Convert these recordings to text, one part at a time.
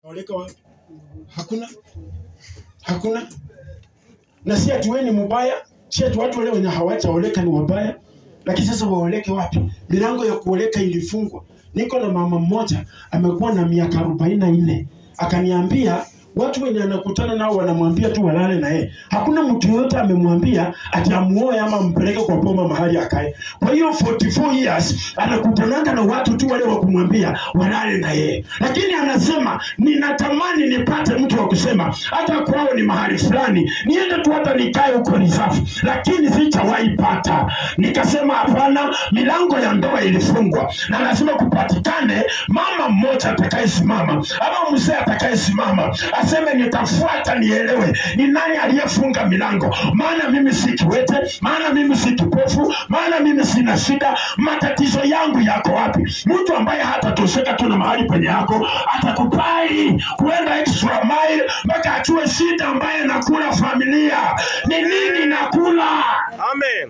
Oleka wapi? Hakuna. Hakuna. Na si ati wewe ni mbaya, si ati watu wale wenye hawajaoleka ni wabaya, lakini sasa waoleke wapi? Milango ya kuoleka ilifungwa. Niko na mama mmoja amekuwa na miaka 44, akaniambia watu wenye anakutana nao wanamwambia tu walale na yeye. Hakuna mtu yoyote amemwambia ati amuoe ama ampeleke kwa boma mahali akae. Kwa hiyo 44 years anakutananga na watu tu wale wa kumwambia walale na yeye. Lakini anasema ninatamani nipate mtu wa kusema hata kwao ni mahali fulani, niende tu hata nikae huko reserve, lakini sitawahi pata. Nikasema hapana, milango ya ndoa ilifungwa na lazima kupatikane mama mmoja atakayesimama ama mzee atakayesimama aseme nitafuata nielewe ni nani aliyefunga milango. Maana mimi si kiwete, maana mimi si kipofu, maana mimi sina shida, matatizo yangu yako wapi? Mtu ambaye hatatosheka tu na mahali penye yako, atakubali kuenda extra mile mpaka atue shida ambaye nakula familia. Ni nini nakula? Amen.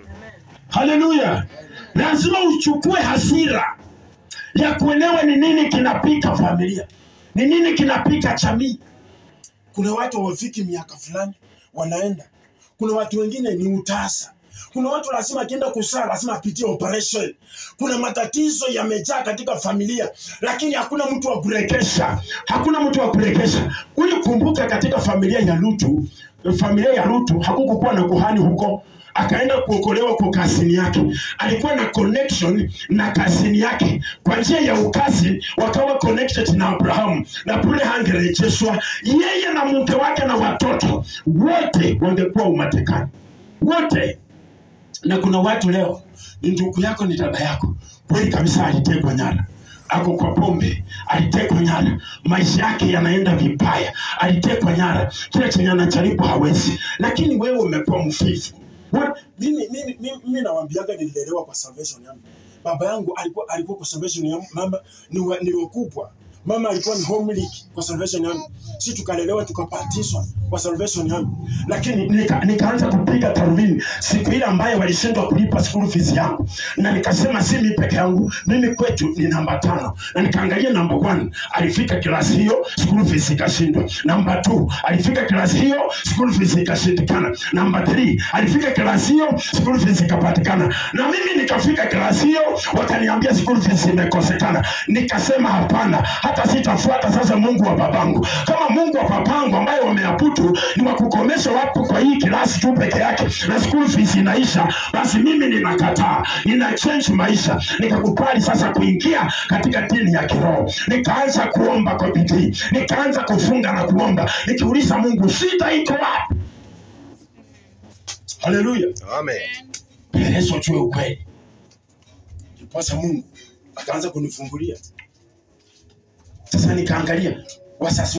Haleluya. Lazima uchukue hasira ya kuelewa ni nini kinapika familia, ni nini kinapika jamii. Kuna watu hawafiki miaka fulani wanaenda. Kuna watu wengine ni utasa. Kuna watu lazima akienda kuzaa lazima apitie operation. Kuna matatizo yamejaa katika familia, lakini hakuna mtu wa kurekesha. Hakuna mtu wa kurekesha. Ulikumbuka katika familia ya Lutu, familia ya Lutu hakukuwa na kuhani huko. Akaenda kuokolewa kwa kasini yake. Alikuwa na connection na kasini yake. Kwa njia ya ukasi wakawa connected na Abrahamu, na pule hangerejeshwa yeye na mke wake na watoto wote wangekuwa umatekani wote. Na kuna watu leo ni ndugu yako, ni dada yako, kweli kabisa alitekwa nyara, ako kwa pombe, alitekwa nyara, maisha yake yanaenda vibaya, alitekwa nyara, kila chenye anajaribu hawezi, lakini wewe umekuwa mfifu. Mimi nawaambiaga nililelewa kwa Salvation Army. Baba yangu alikuwa kwa Salvation Army, mama ni wakubwa. Mama alikuwa ni home league kwa Salvation Army. Sisi tukalelewa tukapatishwa kwa Salvation Army. Lakini nikaanza kupiga tarubini siku ile ambayo walishindwa kulipa school fees yangu. Na nikasema si mimi peke yangu, mimi kwetu ni namba 5. Na nikaangalia namba 1 alifika klasi hiyo, school fees ikashindwa. Namba 2 alifika klasi hiyo, school fees ikashindikana. Namba 3 alifika klasi hiyo, school fees ikapatikana. Na mimi nikafika klasi hiyo, wakaniambia school fees imekosekana. Nikasema hapana, hata sitafuata sasa Mungu wa babangu. Kama Mungu wa babangu ambaye wameabudu ni wa kukomesha watu kwa hii klasi tu peke yake na school fees inaisha, basi mimi ninakataa, nina change maisha. Nikakubali sasa kuingia katika dini ya kiroho. Nikaanza kuomba kwa bidii, nikaanza kufunga na kuomba, nikiuliza Mungu shida iko wapi? Haleluya. Amen. Yesu jue ukweli. Ndiposa Mungu akaanza kunifungulia. Sasa nikaangalia wasasi